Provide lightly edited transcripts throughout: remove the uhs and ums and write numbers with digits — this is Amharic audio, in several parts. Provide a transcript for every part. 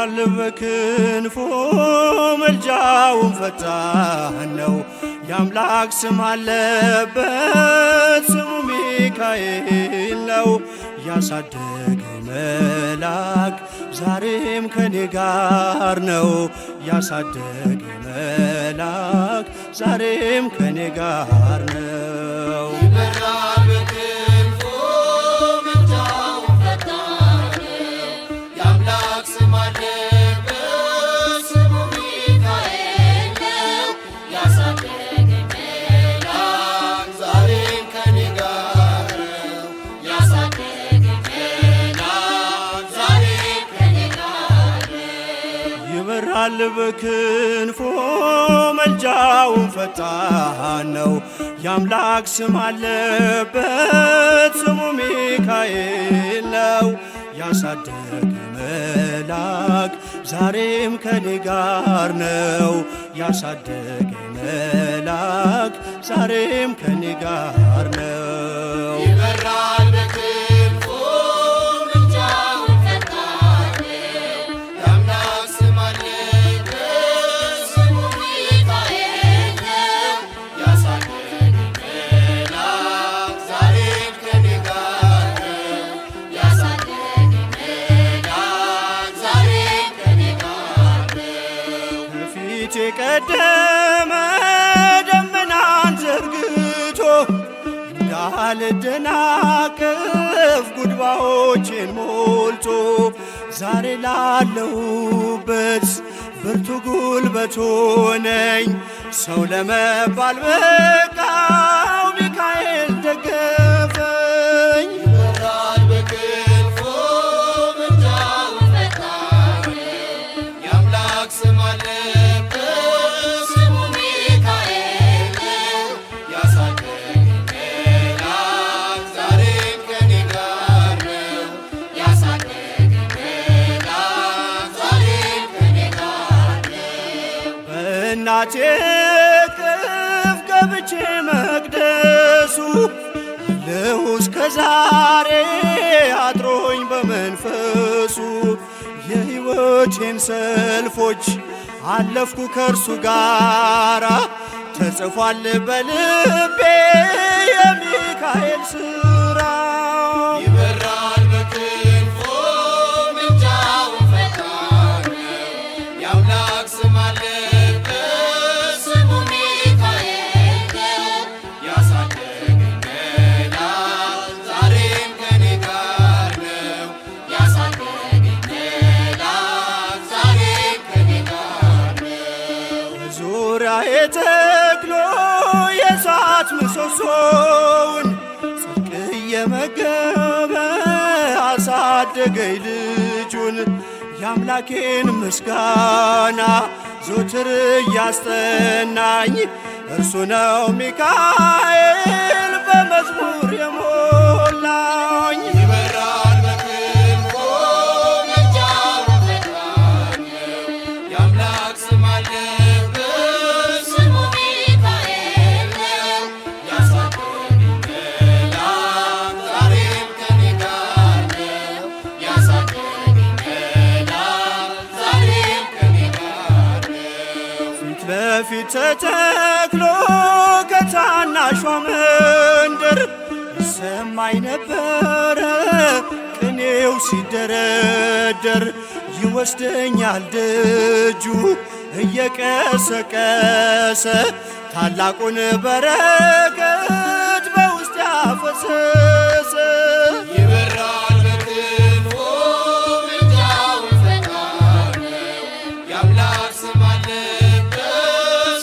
ይበራል በክንፎ መልጃውን ፈጣን ነው። የአምላክ ስም አለበት ስሙ ሚካኤል ነው። ያሳደገኝ መልአክ ዛሬም ከኔ ጋር ነው። ያሳደገኝ መልአክ ዛሬም ከኔ ጋር ነው። ይበራል በክንፉ ምልጃው ፈጣን ነው። የአምላክ ስም አለበት ስሙ ሚካኤል ነው። ያሳደገኝ መልአክ ዛሬም ከኔ ጋር ነው። ያሳደገኝ መልአክ ዛሬም ከኔ ጋር ነው። ይበራል በክንፎ መልጃውን ፈጣን ነው። የአምላክ ስም አለበት ስሙ ሚካኤል ነው። ያሳደገኝ መልአክ ዛሬም ከኔ ጋር ነው። ያሳደገኝ መልአክ ዛሬም ከኔ ጋር ነው። ይበራል በክንፉ ምልጃው ፈጣን ነው። የአምላክ ስም አለበት ስሙ ሚካኤል ነው። ያሳደገኝ መልአክ ዛሬም ከኔ ጋር ነው። ያሳደገኝ መልአክ ዛሬም ከኔ ጋር ነው። ከፊት የቀደመ ደመናን ዘርግቶ እንዳልደናቀፍ ጉድባዎችን ሞልቶ ዛሬ ላለሁበት ብርቱ ጉልበት ሆነኝ። ሰው ለመባል በቃው ሚካኤል ደገፈኝ። ይበራል በክንፉ ምልጃው ፈጣን ነው። የአምላክ ስም አለበት ስሙ ሚካኤል ነው። ያሳደገኝ መልአክ ዛሬም ከኔ ጋር ነው። ያሳደገኝ መልአክ ዛሬም ከኔ ጋር ነው። በእናቴ እቅፍ ገብቼ መቅደሱ አለሁ እስከ ዛሬ አድሮኝ በመንፈሱ የሕይወቴን ሰልፎች አለፍኩ ከእርሱ ጋራ ተጽፏል በልቤ የሚካኤል ሥራ። ይበራል በክንፉ ምልጃው ፈጣን ነው። የአምላክ ስም አለበት ስሙ ሚካኤል ነው። ያሳደገኝ መልአክ ዛሬም ከኔ ጋር ነው። ያሳደገኝ መልአክ ዛሬም ከኔ ጋር ነው። በዙሪያዬ ተክሎ የእሳት ምሰሶውን ጽድቅ እየመገበ አሳደገኝ ልጁን። የአምላኬን ምስጋና ዞትር እያስጠናኝ እርሱ ነው ሚካኤል በመዝሙር የሞላኝ። ይበራል በክንፉ ምልጃው ፈጣን ነው። የአምላክ ስም አለበት ስሙ ሚካኤል ነው። ያሳደገኝ መልአክ ዛሬም ከኔ ጋር ነው። ያሳደገኝ መልአክ ዛሬም ከኔ ጋር ነው። ፊት ለፊት ተተክሎ ከታናሿ መንደር ይሰማኝ ነበረ ቅኔው ሲደረደር ይወስደኛል ደጁ እየቀሰቀሰ ታላቁን በረከት በውስጥ ያፈሰሰ። ይበራል በክንፉ ምልጃው ፈጣን ነው። የአምላክ ስም አለበት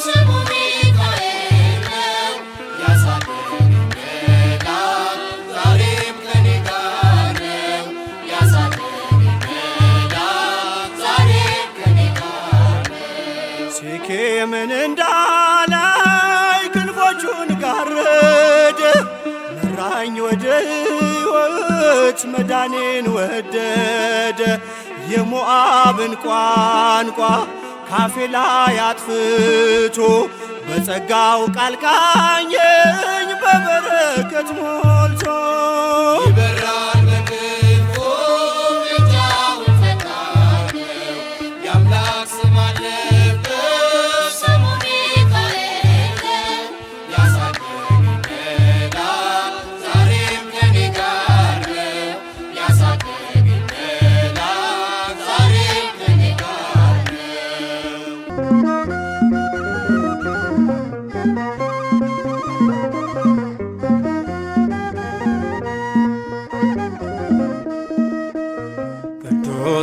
ስሙ ሚካኤል ነው። ያሳደገኝ መልአክ ዛሬም ከኔ ጋር ነው። ያሳደገኝ መልአክ ዛሬም ከኔ ጋር ነው። ሴኬምን እንዳላይ ክንፎቹን ጋረደ መራኝ ወደ ሕይወት መዳኔን ወደደ። የሞዓብን ቋንቋ ካፌ ላይ አጥፍቶ በጸጋው ቃል ቃኘኝ በበረከት ሞልቶ። ይበራል በክንፉ ምልጃው ፈጣን ነው።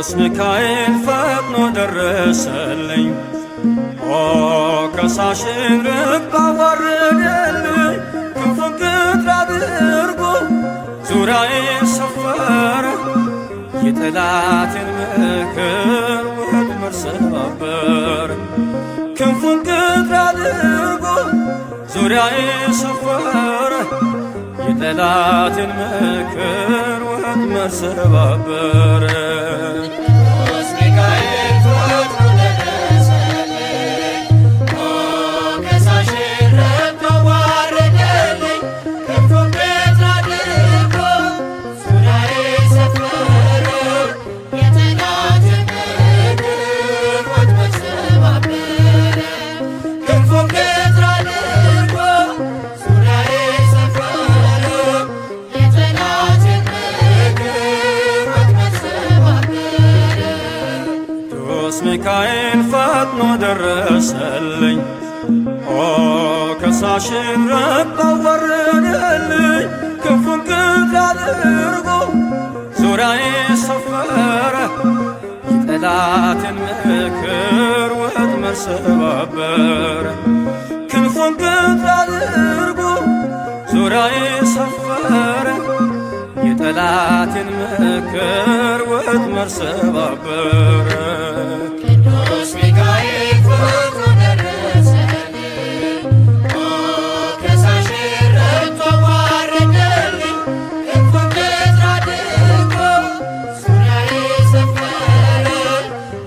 ቅዱስ ሚካኤል ፈጥኖ ደረሰልኝ፣ ኦ ከሳሽን ልብ አዋረደልኝ። ክንፉን ቅጥር አድርጎ ዙሪያዬን ሰፈረ፣ የጠላቴን ምክር ወጥመድ ሰባበረ። ክንፉን ቅጥር አድርጎ ዙሪያዬን ሰፈረ፣ የጠላቴን ምክር ወጥመድ ሰባበረ። ቅዱስ ሚካኤል ፈጥኖ ደረሰልኝ፣ ኦ ከሳሽን ረግጦ አዋረደልኝ። ክንፉን ቅጥር አድርጎ ዙሪያዬን ሰፈረ፣ የጠላቴን ምክር ወጥመድ ሰባበረ። ክንፉን ቅጥር አድርጎ ዙሪያዬን ሰፈረ፣ የጠላቴን ምክር ወጥመድ ሰባበረ። ቅዱስ ሚካኤል ፈጥኖ ደረሰልኝ፣ ኦ ከሳሽን ረግጦ አዋረደልኝ። ክንፉን ቅጥር አድርጎ ዙሪያዬን ሰፈረ፣ የጠላቴን ምክር ወጥመድ ሰባበረ። ክንፉን ቅጥር አድርጎ ዙሪያዬን ሰፈረ፣ የጠላቴን ምክር ወጥመድ ሰባበረ። ቅዱስ ሚካኤል ፈጥኖ ደረሰልኝ፣ ኦ ከሳሽን ረግጦ አዋረደልኝ። ክንፉን ቅጥር አድርጎ ዙሪያዬን ሰፈረ፣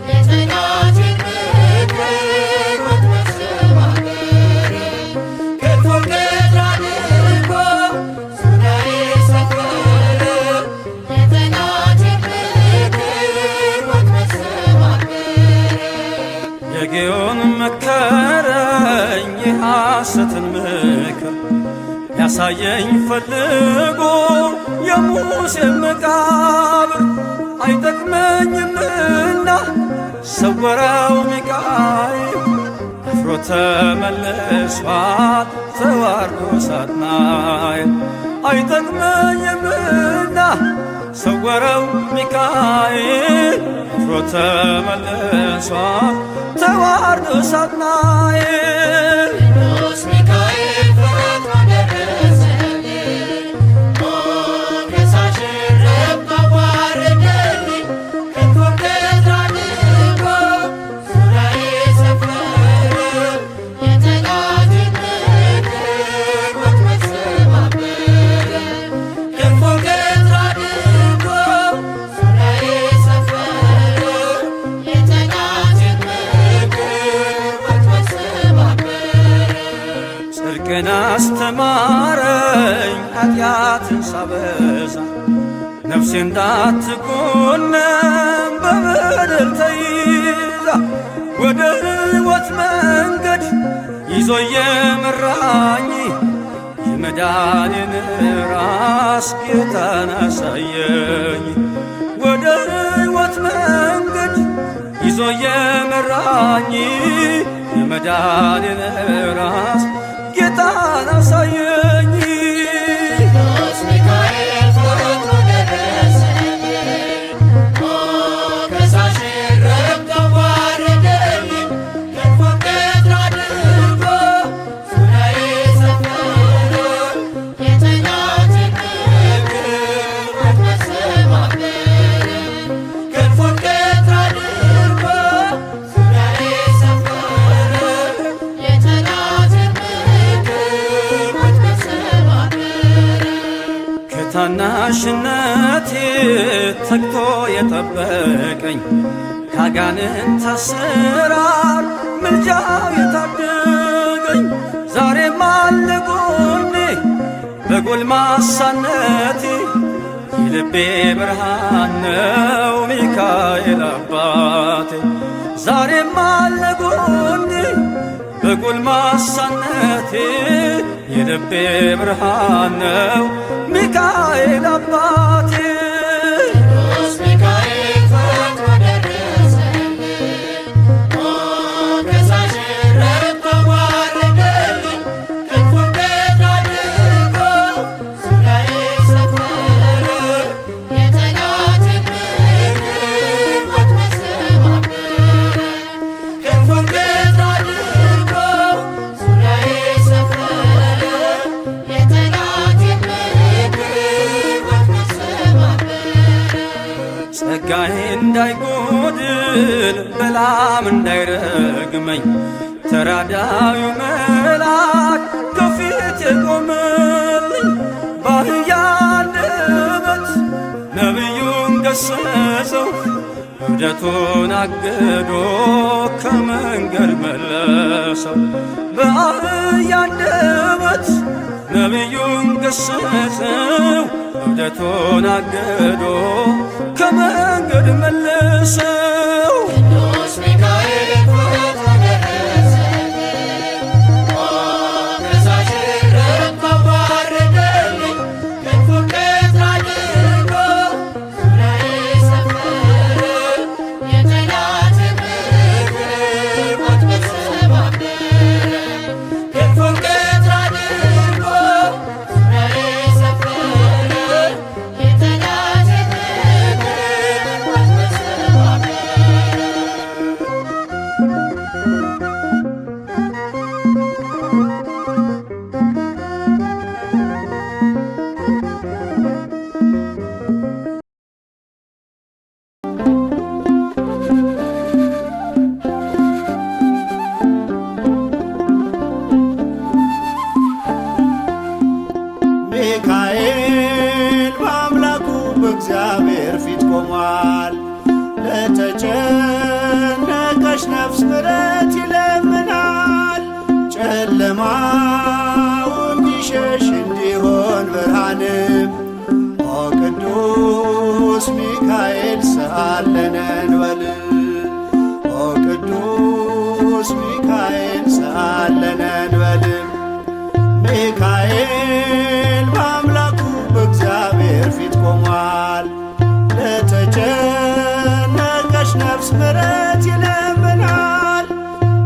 የጠላቴን ምክር ወጥመድ ሰባበረ። ክንፉን ቅጥር አድርጎ ዙሪያዬን ሰፈረ፣ የጠላቴን ምክር ወጥመድ ሰባበረ። የግዮን መከረኝ የሐሰትን ምክር፣ ያሳየኝ ፈልጎ የሙሴን መቃብር። አይጠቅመኝምና ሰወረው ሚካኤል፣ አፍሮ ተመልሷል ተዋርዶ ሳጥናኤል። አይጠቅመኝምና ሰወረው ሚካኤል፣ አፍሮ ተመልሷል ተዋርዶ ሳጥናኤል። ቅዱስ ሚካኤል ፈጥኖ ደረሰልኝ፣ ኦ ከሳሽን ረግጦ አዋረደልኝ። ክንፉን ቅጥር አድርጎ ዙሪያዬን ሰፈረ፣ የጠላቴን ምክር ወጥመድ ሰባበረ። ክንፉን ቅጥር አድርጎ ዙሪያዬን ሰፈረ፣ የጠላቴን ምክር ወጥመድ ሰባበረ። ጽድቅን አስተማረኝ ኃጢአትን ሳበዛ፣ ነፍሴ እንዳትኮነን በበደል ተይዛ። ወደ ሕይወት መንገድ ይዞ የመራኝ፣ የመዳኔን ራስ ጌታን አሳየኝ። ወደ ሕይወት መንገድ ይዞ የመራኝ፣ የመዳኔን ራስ ጌታን አሳየኝ። ቅዱስ ሚካኤል ፈጥኖ ደረሰልኝ፣ ኦ ከሳሽን ረግጦ አዋረደልኝ። ክንፉን ቅጥር አድርጎ ዙሪያዬን ሰፈረ፣ የጠላቴን ምክር ወጥመድ ሰባበረ። ክንፉን ቅጥር አድርጎ ዙሪያዬን ሰፈረ፣ የጠላቴን ምክር ወጥመድ ሰባበረ። ከታናሽነቴ ተግቶ የጠበቀኝ፣ ካጋንንት አሰራር ምልጃው የታደገኝ፣ ዛሬም አለ ጎኔ በጎልማሳነቴ፣ የልቤ ብርሃን ነው ሚካኤል አባቴ። ዛሬም አለ ጎኔ በጎልማሳነቴ፣ የልቤ ብርሃን ነው ሚካኤል አባቴ። ቅዱስ ሚካኤል ፈጥኖ ደረሰልኝ፣ ኦ ከሳሽን ረግጦ አዋረደልኝ። ክንፉን ቅጥር አድርጎ ዙሪያዬን ሰፈረ፣ የጠላቴን ምክር ጸጋዬ እንዳይጎድል በላም እንዳይረግመኝ ተራዳዩ መልአክ ከፊት የቆመልኝ በአህያ አንደበት ነቢዩን ገሰጸው፣ እብደቱን አግዶ ከመንገድ መለሰው። በአህያ አንደበት ነቢዩን ገሰጸው፣ እብደቱን አግዶ ከመንገድ መለሰው። ቅዱስ ሚካኤል ፈጥኖ ደረሰልኝ፣ ኦ ከሳሼን ረግጦ አዋረደልኝ። ክንፉን ቅጥር አድርጎ ዙሪያዬ ሰፈረ፣ የጠላቴን ምክር ወጥመድ ሰባበረ። ክንፉን ቅጥር አድርጎ ዙሪያዬ ሰፈረ፣ የጠላቴን ምክር ወጥመድ ሰባበረ። ሚካኤል በአምላኩ በእግዚአብሔር ፊት ቆሟል። ለተጨነቀች ነፍስ ምሕረት ይለምናል። ጨለማው እንዲሸሽ እንዲሆን ብርሃንም ኦ ቅዱስ ሚካኤል ሰአለነ እንበል። ኦ ቅዱስ ሚካኤል ሰአለነ እንበል። ሚካኤል በአምላኩ በእግዚአብሔር ፊት ቆሟል። ለተጨነቀች ነፍስ ምሕረት ይለምናል።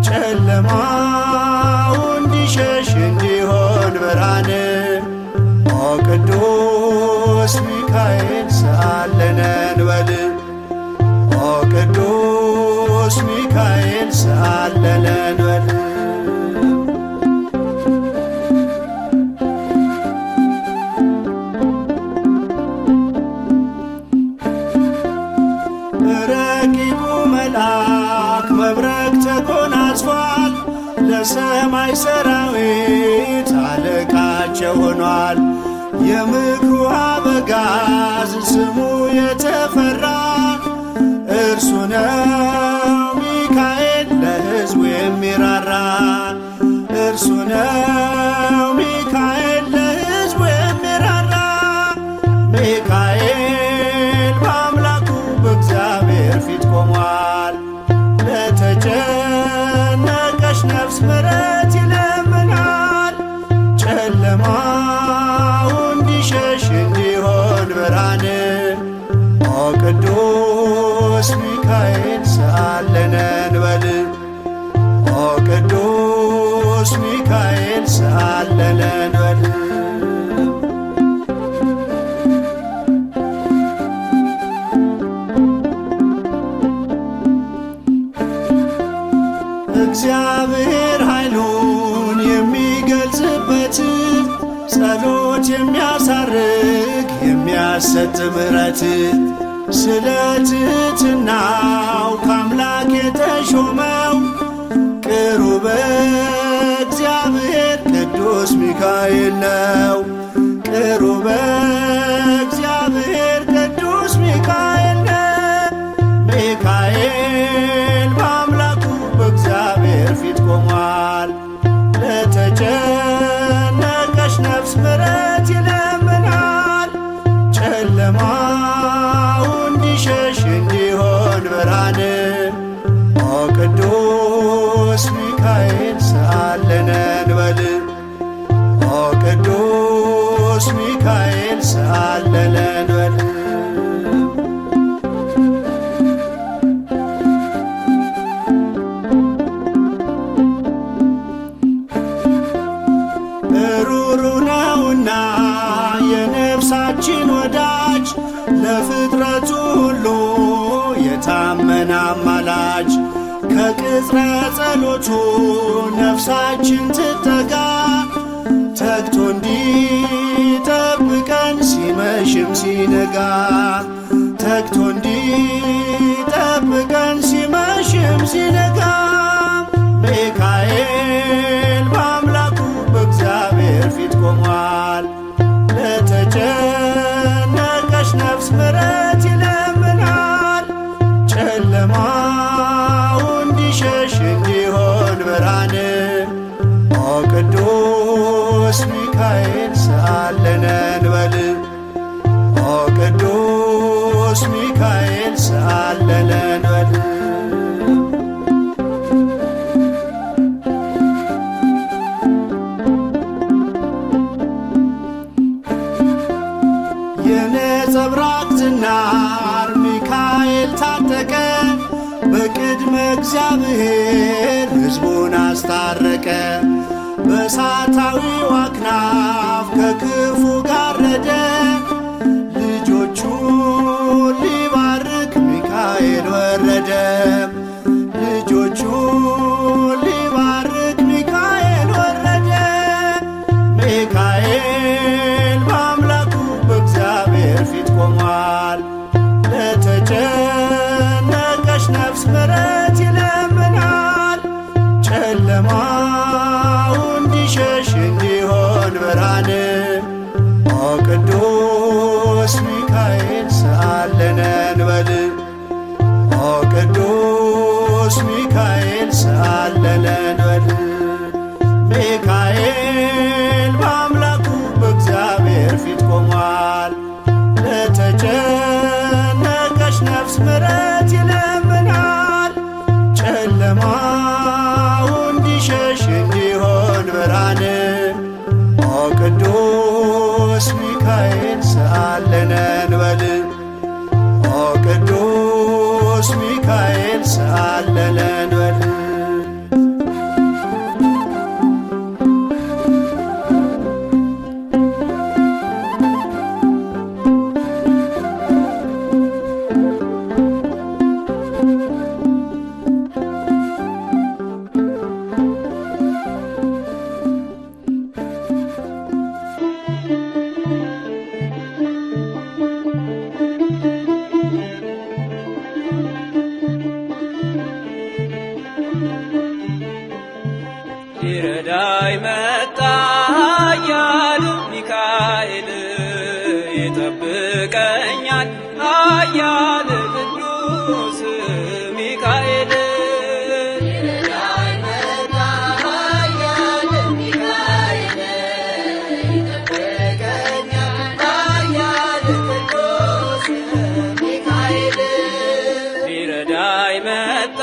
ጨለማው እንዲሸሽ እንዲሆን ብርሃን ኦ ቅዱስ ሚካኤል ሰአለነ እንበል። ኦ ቅዱስ ሚካኤል ሰአለነ እንበል። ረቂቁ መልአክ መብረቅ ተጎናጽፏል። ለሰማይ ሰራዊት አለቃቸው ሆኗል። የምክሩ አበጋዝ ስሙ የተፈራ እርሱ ነው ሚካኤል ለሕዝቡ የሚራራ እርሱ ነው ሚካኤል ለሕዝቡ የሚራራ። ሚካኤል በአምላኩ በእግዚአብሔር ፊት ቆሟል። ለተጨነቀች ነፍስ ምሕረት ይለምናል። ጨለማው እንዲሸሽ እንዲሆን ብርሃን ኦ ቅዱስ ሚካኤል ሰአለነ እንበል። ኦ ቅዱስ ሚካኤል ሰአለነ እንበል። እግዚአብሔር ኃይሉን የሚገልጽበት ጸሎት የሚያሳርግ የሚያሰጥ ምሕረት ስለ ትሕትናው ከአምላክ የተሾመው ቅሩበ እግዚአብሔር ቅዱስ ሚካኤል ነው። ቅሩበ እግዚአብሔር ቅዱስ ሚካኤል ነው። ሚካኤል በአምላኩ በእግዚአብሔር ፊት ቆሟል። ለተጨነቀች ነፍስ ምሕረት ይለምናል። ጨለማው እንዲሸሽ እንዲሆን ብርሃን ኦ ቅዱስ ሚካኤል ሰአለነ እንበል። ኦ ቅዱስ ሚካኤል ሰአለነ እንበል። ሩሩ ነውና የነፍሳችን ወዳጅ ለፍጥረቱ ሁሉ የታመነ አማላጅ ከቅጽረ ጸሎቱ ነፍሳችን ትጠጋ ተግቶ እንዲጠብቀን ሲመሽም ሲነጋ። ተግቶ እንዲጠብቀን ሲመሽም ሲነጋ ሚካኤል በአምላኩ በእግዚአብሔር ፊት ቆሟል። ለተጨነቀች ነፍስ ምሕረት ይለምናል። ጨለማው እንዲሸሽ እንዲሆን ብርሃን ኦ ቅዱስ ሚካኤል ሰአለነ እንበል። ኦ ቅዱስ ሚካኤል ሰአለነ እንበል። የነጸብራቅ ዝናር ሚካኤል ታጠቀ፣ በቅድመ እግዚአብሔር ሕዝቡን አስታረቀ። በእሳታዊው አክናፍ ከክፉ ጋረደ፣ ልጆቹን ሊባርክ ሚካኤል ወረደ። ልጆቹን ሊባርክ ሚካኤል ወረደ። ሚካኤል በአምላኩ በእግዚአብሔር ፊት ቆሟል። ለተጨነቀች ነፍስ ምሕረት ይለምናል። ጨለማው እንዲሸሽ እንዲሆን ብርሃን ኦ ቅዱስ ሚካኤል ሰአለነ እንበል። ኦ ቅዱስ ሚካኤል ሰአለነ እንበል። ሚካኤል በአምላኩ በእግዚአብሔር ፊት ቆሟል። ለተጨነቀች ነፍስ ምሕረት ይለምናል። ጨለማው እንዲሸሽ እንዲሆን ብርሃን ኦ ቅዱስ ሚካኤል ሰአለነ እንበል። ኦ ቅዱስ ሚካኤል ሰአለነ እንበል። ሊረዳይ መጣ ኃያሉ ሚካኤል ይጠብቀኛል ኃያል ቅዱስ ሚካኤል ሊረዳይ መጣ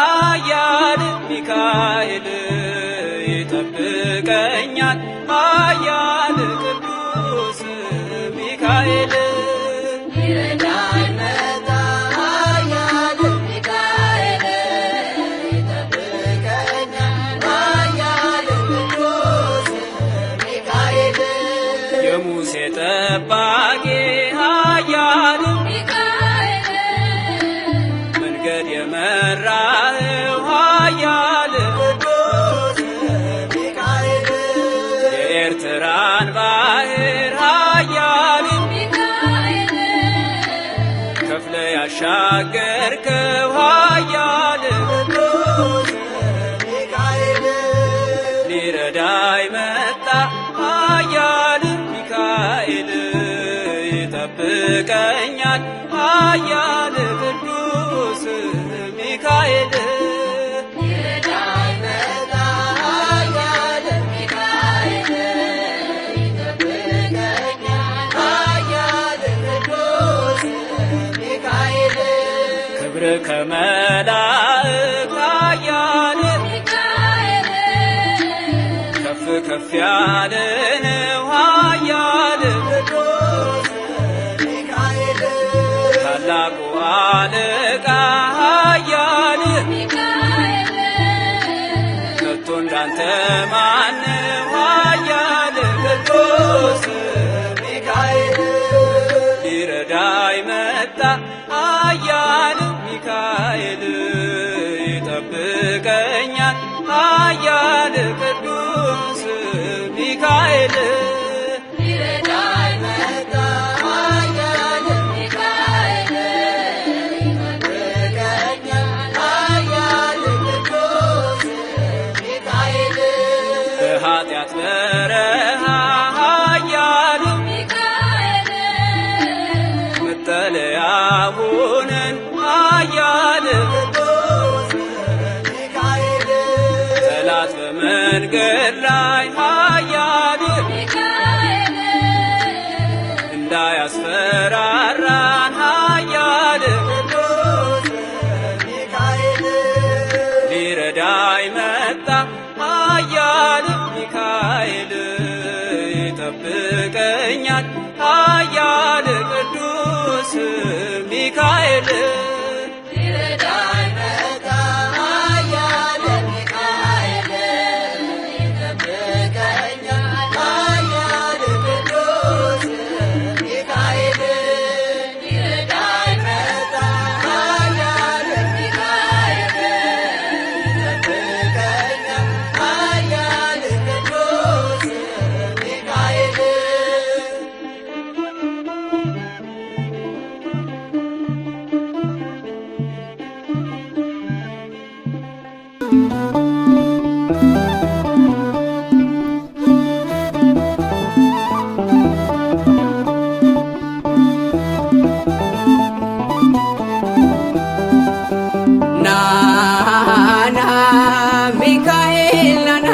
ኃያል ሚካኤል ይጠብቀኛል ኃያል ቅዱስ ሚካኤል የሙሴ ጠባቂ ኃያል መንገድ የመራኸው ኃያል የኤርትራን ባህር ኃያል ከፍለ ያሻገርከው ኃያል ሊረዳይ መጣ ኃያል ሚካኤል ይጠብቀኛል ኃያል ቅዱስ ሚካኤል ክብር ከመላእክት ኃያል ከፍ ከፍ ያለ ነው ኃያል ታላቁ አለቃ ኃያል ከቶ እንዳንተ ማነው ኃያል ቅዱስ ሚካኤል ሊረዳይ መጣ ኃያል ሚካኤል ይጠብቀኛል ኃያል ቅዱስ ሚካኤል ሊረዳኝ መጣ ኃያል ሚካኤል በመንገድ ላይ ኃያል ሚካኤል እንዳያስፈራራን ኃያል ቅዱስ ሚካኤል ሊረዳኝ መጣ ኃያል ሚካኤል ይጠብቀኛል ኃያል ቅዱስ ሚካኤል ሊረዳኝ መጣ ኃያል ሚካኤል ይጠብቀኛል ኃያል ቅዱስ ሚካኤል ሊረዳኝ መጣ ኃያል ሚካኤል ይጠብቀኛል ኃያል ቅዱስ ሚካኤል። ናና ሚካኤል ናና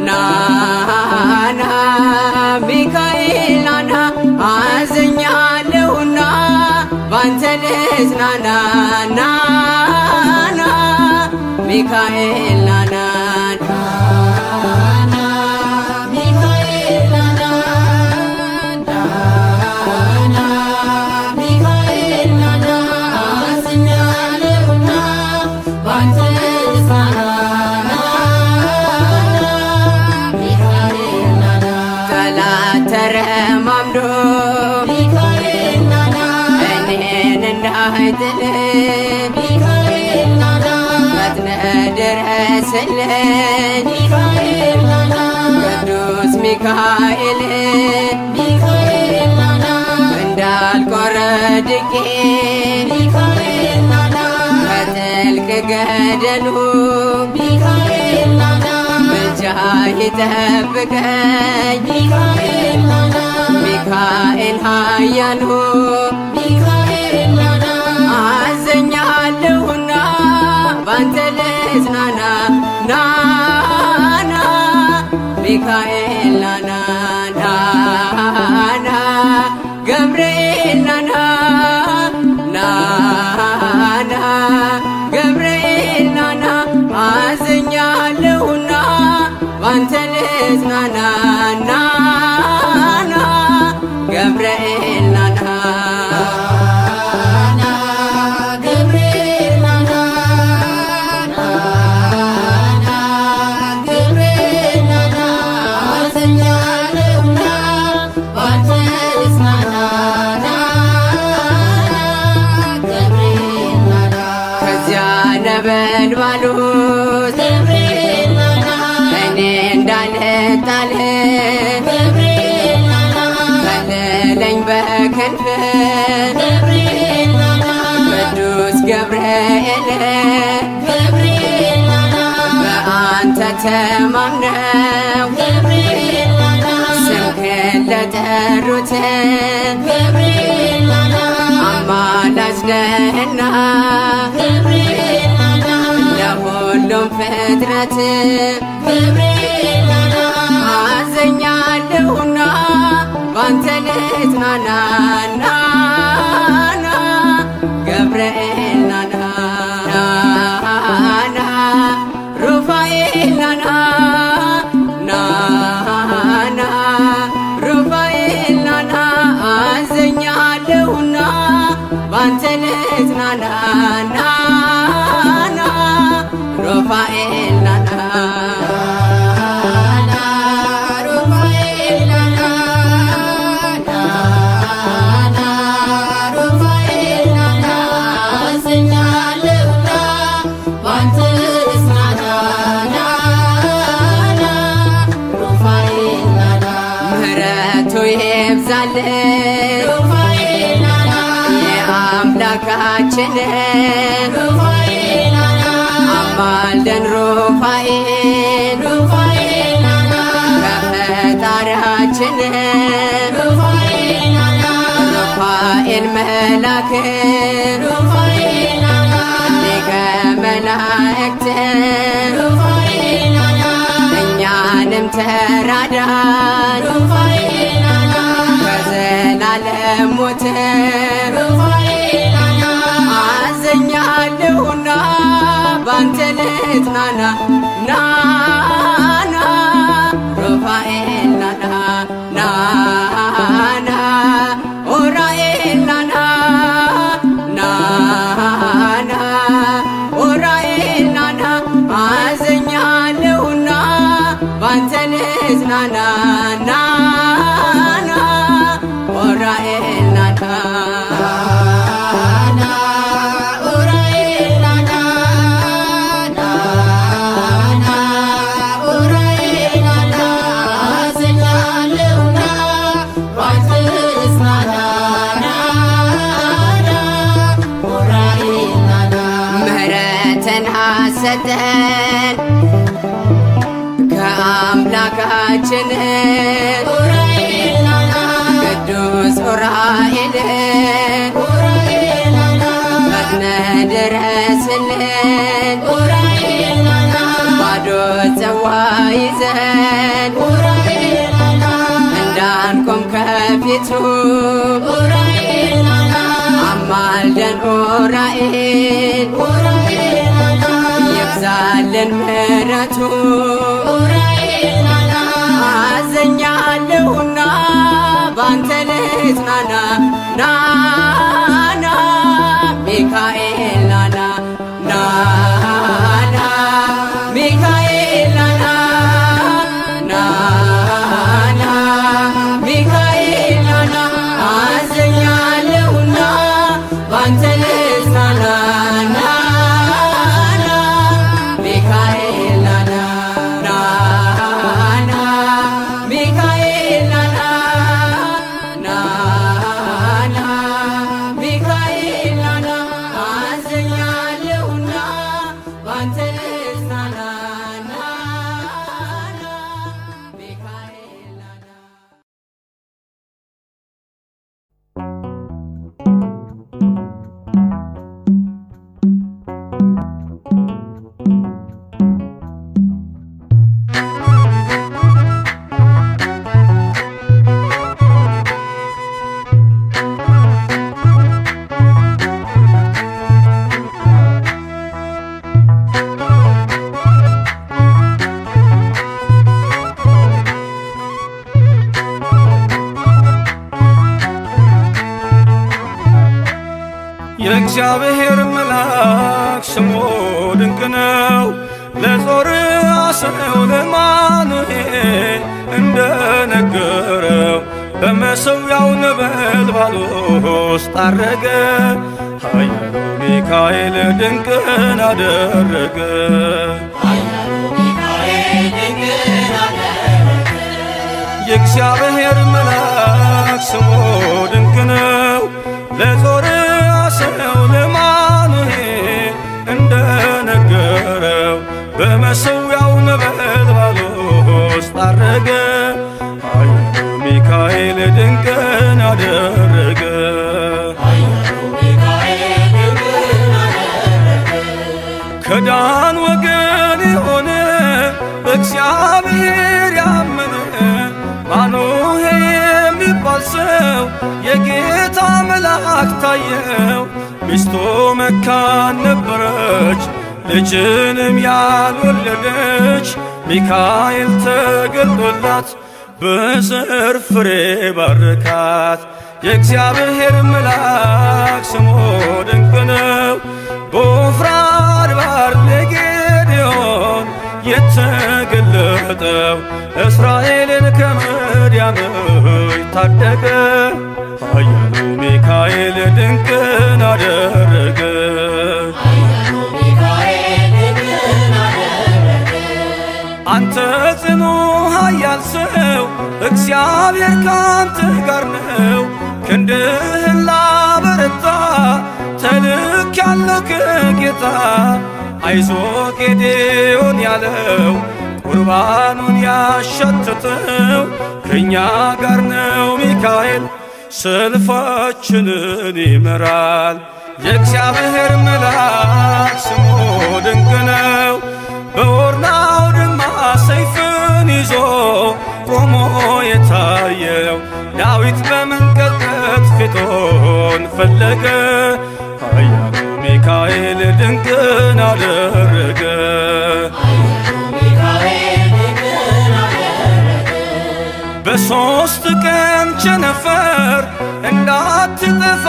ናና ሚካኤል ናና አዝኛለሁና ባንተ ልጽናና ናና ሚካኤል ናና ሚካኤል ናና ናና ሚካኤል ናና አዝኛለሁና ባንተ ልጽናና ሚካኤል ናና ጠላት ተረማምዶ ሚካኤል ናና እኔን እንዳይጥል ሚካኤል ናና ፈጥነህ ድረስልኝ ሚካኤል ናና ቅዱስ ሚካኤል ሚካኤል ናና እንዳልቆረድቄ ሚካኤል ናና ከጥልቅ ገደሉ ሚካኤል ናና ምልጃ ይጠብቀኝ ሚካኤል ናና ሚካኤል ኃያሉ ሚካኤል ናና አዘኛለሁና ባንተ ልጽናና ናና ሚካኤል ናና ናና ገብርኤል ናና ናና ገብርኤል ናና አዝኛለሁና ባንተ ልጽናና ናና ገብርኤል ናና ናና ገብርኤል ናና ናና ገብርኤል ናና አዝኛለሁና ባንተ ልጽናና ናና ገብርኤል ናና ከዚያ ነበልባሉ ገብርኤል ናና እኔ እንዳልጣል ገብርኤል ናና ከልለኝ በክንፍ ገብርኤል ናና ቅዱስ ገብርኤል ገብርኤል ናና በአንተ ተማምነው ገብርኤል ናና ስምህን ለጠሩት ገብርኤል ናና አማላጅ ነህና ገብርኤል ናና ለሁሉም ፍጥረት ገብርኤል ናና አዘኛለሁና ባንተ ልጽናና ናና ገብርኤል ናና ናና ሩፋኤል ናና ናና ሩፋኤል ናና አዘኛለሁና ባንተ ልጽናና ናና ሩፋኤል ናና ናና ሩፋኤል ናና ናና ሩፋኤል ናና አዝኛለሁና ባንተ ልጽናና ናና ሩፋኤል ናና ምሕረቱ ይብዛልን ሩፋኤል ናና የአምላካችን ሩፋኤል ናና አማልደን ሩፋኤል ሩፋኤል ናና ከፈጣሪያችን ሩፋኤል ናና ሩፋኤል መላክ ሩፋኤል ናና ሊቀ መላእክት ሩፋኤል ናና አዳኝ ሩፋኤል ናና ከዘላለም ሞት ሩፋኤል ናና አዘኛለሁና ባንተ ልጽናና ናና ሩፋኤል ናና ናና ኡራኤል ናና ናና ኡራኤል ናና አዘኛለሁና ባንተ ልጽናና ናና ኡራኤል ናና ናና ኡራኤል ናና ናና ኡራኤል ናና አዝኛለሁና ባንተ ልጽናና ናና ኡራኤል ናና ምህረትን አሰጠን ከአምላካችን ኡራኤል ናና ቅዱስ ኡራኤል ኡራኤል ናና ፈጥነህ ድረስልን ኡራኤል ናና ባዶ ጽዋ ይዘን ኡራኤል ናና እንዳንቆም ከፊቱ ኡራኤል ናና አማልደን ኡራኤል ኡራኤል ናና ይብዛልን ምሕረቱ ኡራኤል ናና አዘኛለሁና ባንተ ልጽናና ናና ሚካኤል ናና ናና ሚካኤል ናና ናና ሚካኤል ናና አዘኛለሁና ባንተ ልጽናና ናና ሚካኤል ናና ናና ሚካኤል ናና ናና ሚካኤል ናና አዘኛለሁና ባንተ ልጽናና ናና ሚካኤል ናና። የእግዚአብሔር መልአክ ስሙ ድንቅ ነው። ለጾር ሰው ለማኑሄ እንደነገረው በመሠዊያው ነበልባል ውስጥ አረገ። ኃያሉ ሚካኤል ድንቅን አደረገ። የእግዚአብሔር መልአክ ስሙ ድንቅ ነው። ለጾር ሰው ለማኑሄ እንደነገረው በመሠዊያው ነበልባል ውስጥ አረገ። ኃያሉ ሚካኤል ድንቅን አደረገ። ከዳን ወገን የሆነ በእግዚአብሔር ያመነ ማኑሄ የሚባል ሰው የጌታ መልአክ ታየው። ሚስቱ መካን ነበረች፣ ልጅንም ያልወለደች። ሚካኤል ተገልጦላት በዘር ፍሬ ባረካት። የእግዚአብሔር መልአክ ስሙ ድንቅ ነው። በወፍራ አድባር ለጌዴዎን የተገለጠው እስራኤልን ከምድያም ታደገ። ኃያሉ ሚካኤል ድንቅን አደረገ። አንተ ጽኑ ኃያል ሰው እግዚአብሔር ካንተ ጋር ነው። ክንድህን ላበረታ ተልኬያለሁ ከጌታ። አይዞ ጌዴዎን ያለው ቁርባኑን ያሸተተው ከእኛ ጋር ነው ሚካኤል ሰልፋችንን ይመራል። የእግዚአብሔር መልአክ ስሙ ድንቅ ነው። በኦርና አውድማ ሰይፍን ይዞ ቆሞ የታየው። ዳዊት በመንቀጥቀጥ ፊቱን ፈለገ፣ ኃያሉ ሚካኤል ድንቅን አደረገ። በሦስት ቀን ቸነፈር እንዳትጠፋ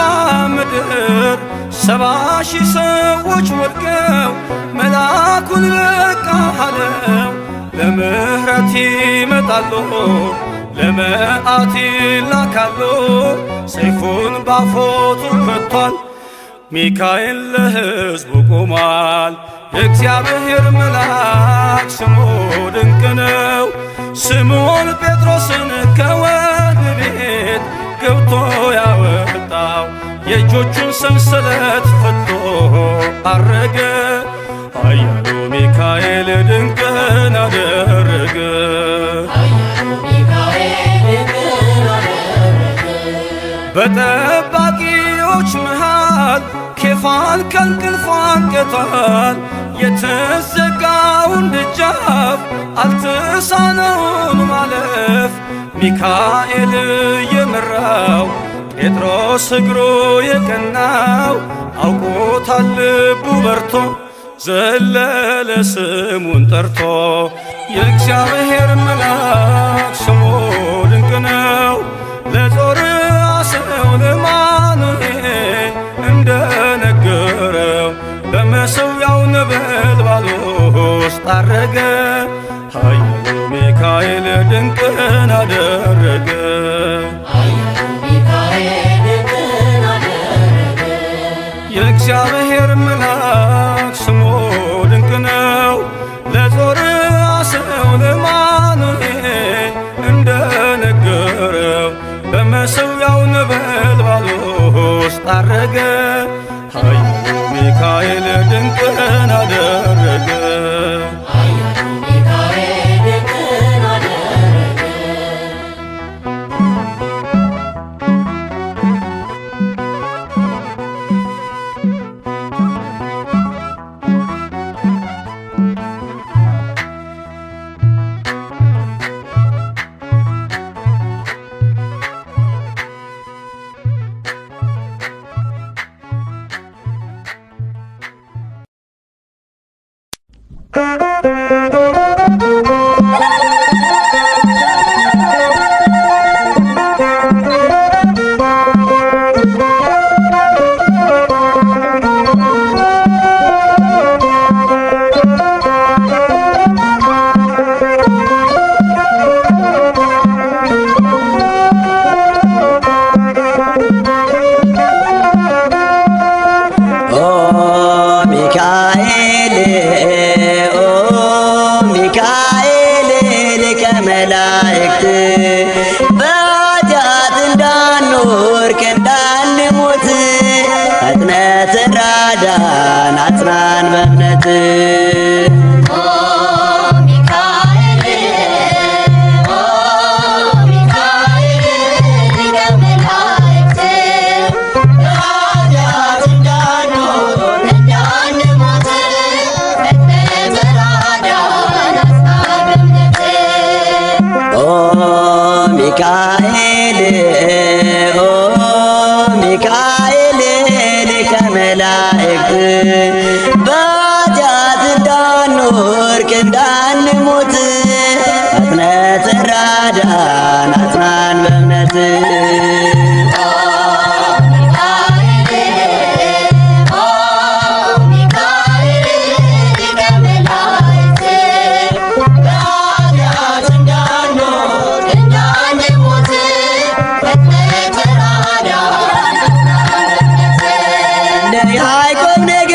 ምድር 70,000 ሰዎች ወድቀው መልአኩን በቃ አለው። ለምህረት ይመጣሉ ለመዓት ይላካሉ። ሰይፉን ባፎቱ ከቷል ሚካኤል ለሕዝቡ ቆሟል። የእግዚአብሔር መልአክ ስሙ ድንቅ ነው። ስምዖን ጴጥሮስን ከወህኒ ቤት ገብቶ ያወጣው የእጆቹን ሰንሰለት ፈቶ አረገ። ኃያሉ ሚካኤል ድንቅን አደረገ። በጠባቂዎች መሃል ኬፋን ከእንቅልፉ አንቅቷል። የተዘጋውን ደጃፍ አልተሳነውም ማለፍ። ሚካኤል የመራው ጴጥሮስ እግሩ የቀናው አውቆታል ልቡ በርቶ ዘለለ ስሙን ጠርቶ። የእግዚአብሔር መልአክ ስሙ ድንቅ ነው። ለጾር ሰው ለማኑኤል እንደነገረው በመሠዊያው ነበልባል ውስጥ አረገ። ኃያሉ ሚካኤል ድንቅን አደረገ። የእግዚአብሔር መልአክ ስሙ ድንቅ ነው። ለጾር ሰው ለማኑኤል እንደነገረው በመሠዊያው ነበልባል ውስጥ አረገ። ኃያሉ ሚካኤል ድንቅን አደረገ። ኦ ሚካኤል፣ ኦ ሚካኤል ሊቀ መላእክት፣ በኃጢአት እንዳንወድቅ እንዳንሞት ፈጥነህ ተራዳን አጽናን በእምነት። ኦ ሚካኤል፣ ኦ ሚካኤል ሊቀ መላእክት፣ በኃጢአት እንዳንወድቅ እንዳንሞት ፈጥነህ ተራዳን አጽናን በእምነት። ኦ ሚካኤል፣ ኦ ሚካኤል ሊቀ መላእክት፣ በኃጢአት እንዳንወድቅ እንዳንሞት ፈጥነህ ተራዳን አጽናን በእምነት። ኦ ሚካኤል፣ ኦ ሚካኤል ሊቀ መላእክት፣ በኃጢአት እንዳንወድቅ እንዳንሞት ፈጥነህ ተራዳን አጽናን በእምነት። ለያዕቆብ ነገድ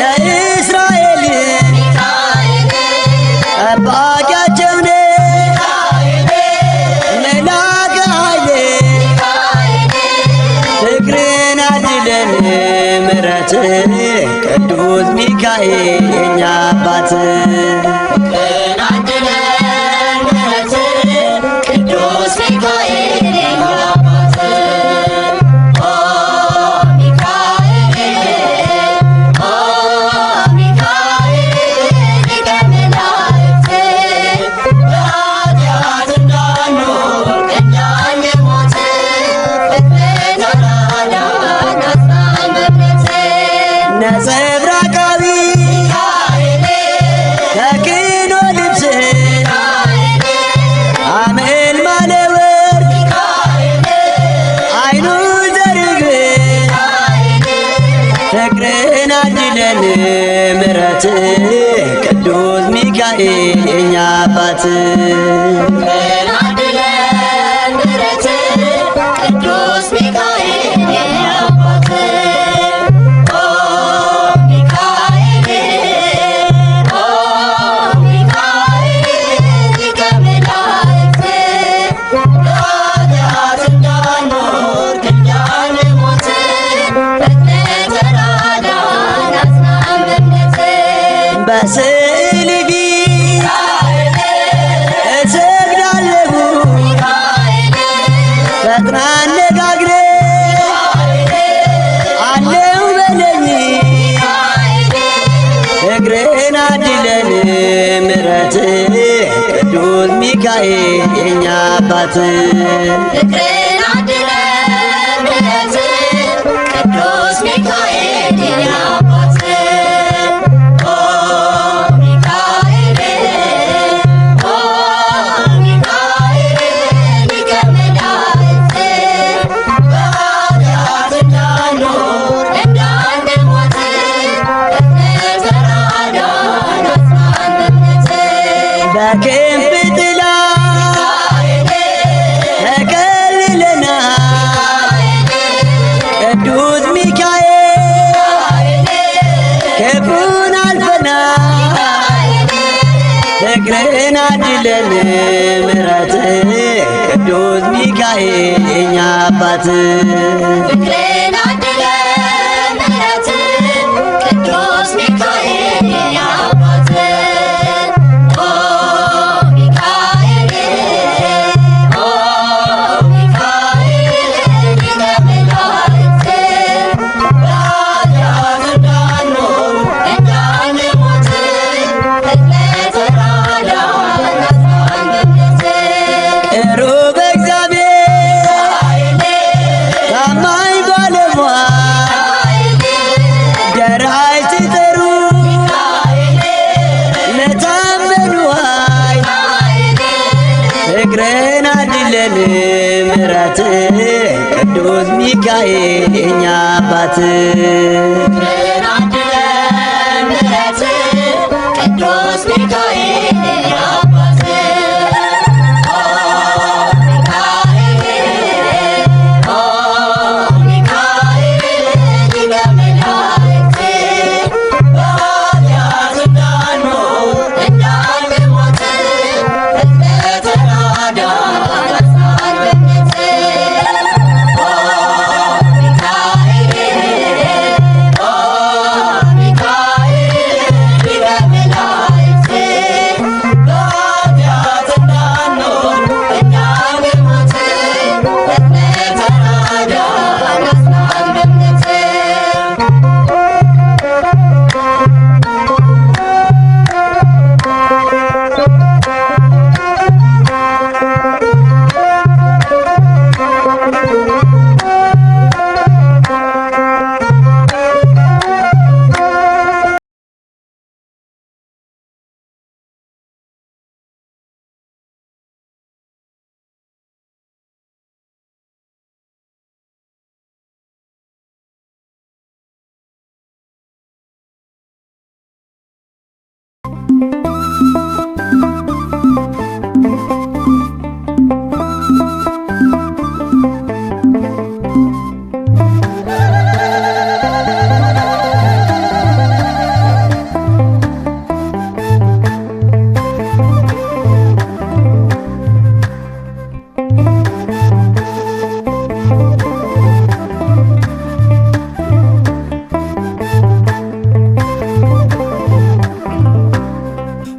ለእስራኤል ጠባቂያቸው ነህ መልአከ ኃይል፣ ፍቅርን አድለን ምሕረት ቅዱስ ሚካኤል የኛ አባት። ቅዱስ ሚካኤል የኛ አባት። ኦ ሚካኤል፣ ኦ ሚካኤል ሊቀ መላእክት፣ አድለን ምሕረት ቅዱስ ሚካኤል የኛ አባት። ፍቅርን አድለን ምሕረት ቅዱስ ሚካኤል የኛ አባት። ኦ ሚካኤል፣ ኦ ሚካኤል ሊቀ መላእክት፣ በኃጢአት እንዳንወድቅ እንዳንሞት ፈጥነህ ተራዳን አጽናን በእምነት። በስዕል ፊት እሰግዳለሁ፣ ፈጥና አነጋግረ አለው በለኝ። ፍቅርን አድለን ምሕረት ቅዱስ ሚካኤል የኛ አባት። ፍቅርን አድለን ምሕረት ቅዱስ ሚካኤል የኛ አባት። ኦ ሚካኤል፣ ኦ ሚካኤል ሊቀ መላእክት፣ በኃጢአት እንዳንኖር እንዳንሞት ፈጥነህ ተራዳን አጽናን በእምነት። በክንፍ ጥላ ተከልለናል፣ ቅዱስ ሚካኤል ክፉን አልፈናል። ፍቅርን አድለን ምሕረት ቅዱስ ሚካኤል የኛ አባት። ፍቅርን አድለን ምሕረት ቅዱስ ሚካኤል የኛ አባት። ኦ ሚካኤል፣ ኦ ሚካኤል ሊቀ መላእክት፣ በኃጢአት እንዳንኖር እንዳንሞት ፈጥነህ ተራዳን አጽናን በእምነት። ቅሩበ እግዚአብሔር ታማኝ ባለሟል ደራሽ ሲጠሩ ለታመኑ ኃይል፣ ፍቅርን አድለን ምሕረት ቅዱስ ሚካኤል የኛ አባት። ፍቅርን አድለን ምሕረት ቅዱስ ሚካኤል የኛ አባት። ኦ ሚካኤል፣ ኦ ሚካኤል ሊቀ መላእክት፣ በኃጢአት እንዳንኖር እንዳንሞት ፈጥነህ ተራዳን አጽናን በእምነት። ኦ ሚካኤል፣ ኦ ሚካኤል ሊቀ መላእክት፣ በኃጢአት እንዳንኖር እንዳንሞት ፈጥነህ ተራዳን አጽናን በእምነት።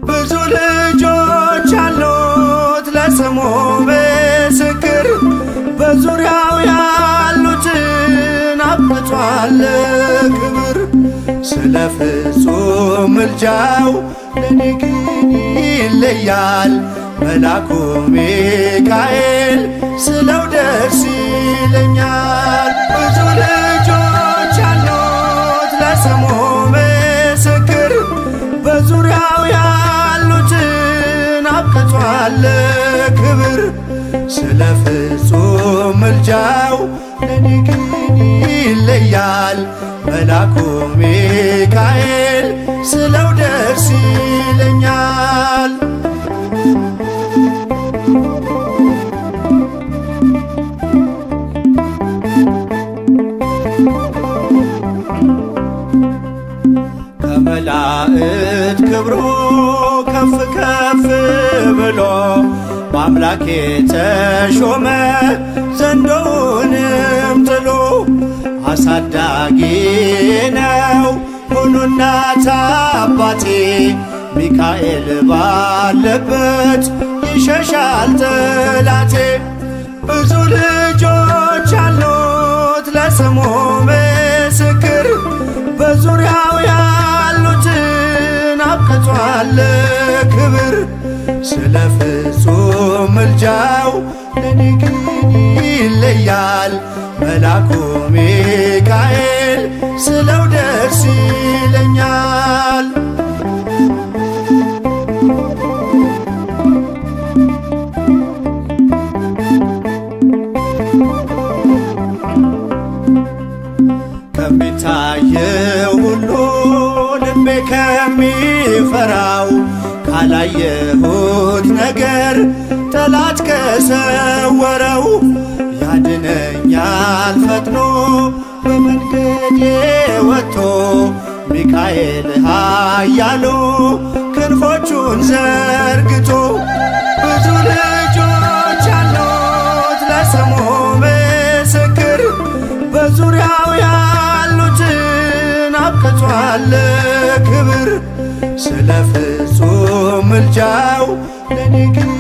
ብዙ ልጆች አሉት ለስሙ ምስክር፣ በዙሪያው ያሉትን አብቅቷል ክብር። ስለ ፍጹም ምልጃው ለኔ ግን ይለያል፣ መላኩ ሚካኤል ስለው ደስ ይለኛል። ብዙ ልጆች አሉት ለስሙ ምስክር፣ በዙሪያው ያሉትን አብቅቷል ክብር። ስለ ፍጹም ምልጃው ለኔ ግን ይለያል። መላኩ ሚካኤል ስለው ደስ ይለኛል። ከመላእክት ክብሩ ከፍ ከፍ ብሎ በአምላክ የተሾመ ዘንዶውንም ጥሎ አሳዳጊ ነው ሆኖ እናት አባቴ ሚካኤል ባለበት ይሸሻል ጠላቴ። ብዙ ልጆች አሉት ለስሙ ምስክር በዙሪያው ያሉትን አብቅቷል ክብር። ስለ ፍጹም ምልጃው ለኔ ግን ይለያል። መላኩ ሚካኤል ስለው ደስ ይለኛል። ከሚታየው ሁሉ ልቤ ከሚፈራው ካላየሁት ነገር ጠላት ከሰወረው ያድነኛል ፈጥኖ በመንገዴ ወጥቶ ሚካኤል ኃያሉ ክንፎቹን ዘርግቶ። ብዙ ልጆች አሉት ለስሙ ምስክር በዙሪያው ያሉትን አብቅቷል ክብር። ስለ ፍጹም ምልጃው ለኔ ግን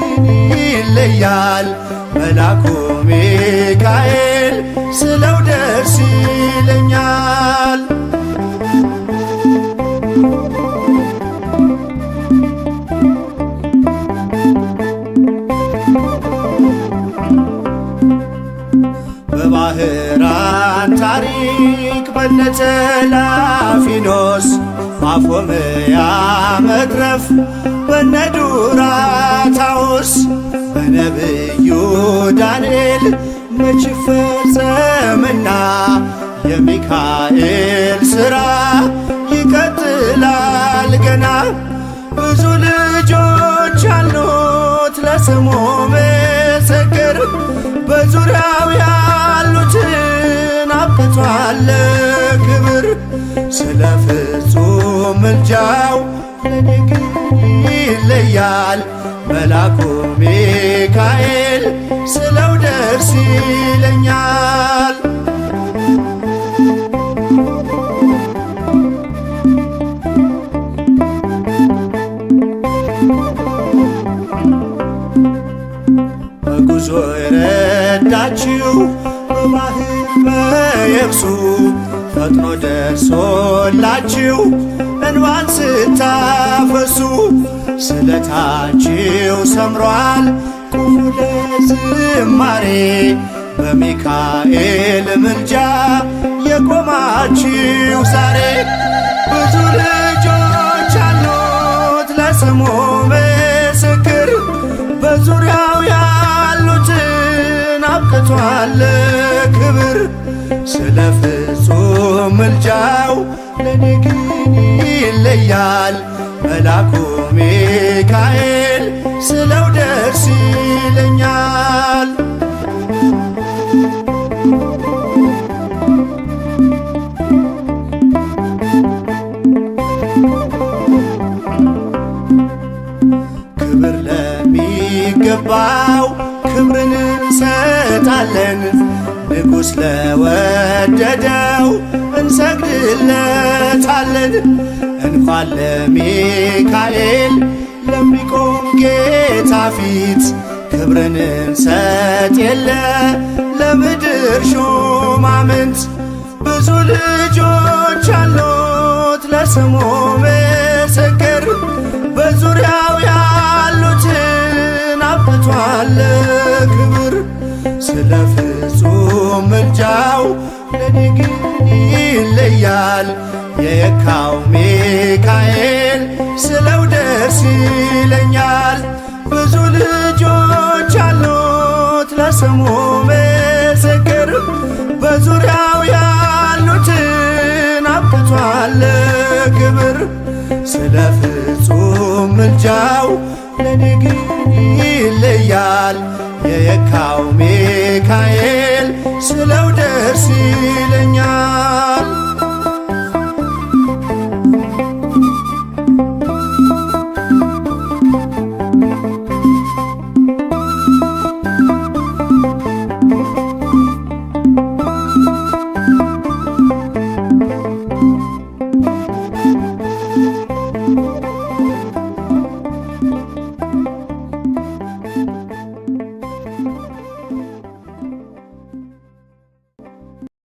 ይለያል። መላኩ ሚካኤል ስለው ደስ ይለኛል። በባህራን ታሪክ በነተላፊኖስ ማፎምያ መትረፍ በነዱራታውስ በነብዩ ዳንኤል መች ፈጸምና የሚካኤል ሥራ ይቀጥላል ገና። ብዙ ልጆች አሉት ለስሙ ምስክር በዙሪያው ያሉትን አብቅቷል ክብር። ስለ ፍጹም ምልጃው ለኔ ግን ይለያል። መላኩ ሚካኤል ስለው ደስ ይለኛል። በጉዞ የረዳችው በባህር በየብሱ ፈጥኖ ደርሶላችሁ እንባን ስታፈሱ ስለታችሁ ሰምሯል ቁሙ ለዝማሬ በሚካኤል ምልጃ የቆማችሁ ዛሬ። ብዙ ልጆች አሉት ለስሙ ምስክር በዙሪያው ያሉትን አብቅቷል ክብር። ስለ ፍጹም ምልጃው ለኔ ግን ይለያል። መላኩ ሚካኤል ስለው ደስ ይለኛል። ክብር ለሚገባው ክብርን እንሰጣለን፣ ንጉሥ ለወደደው እንሰግድለታለን። እንኳን ለሚካኤል ለሚቆም ጌታ ፊት ክብርን እንሰጥ የለ ለምድር ሹማምንት። ብዙ ልጆች አሉት ለስሙ ምስክር በዙሪያው ያሉትን አብቅቷል ክብር። ስለ ፍጹም ምልጃው ለኔ ግን ይለያል። የየካው ሚካኤል ስለው ደስ ይለኛል። ብዙ ልጆች አሉት ለስሙ ምስክር ለፍጹም ምልጃው ለኔ ግን ይለያል የየካው ሚካኤል ስለው ደርስ ይለኛል።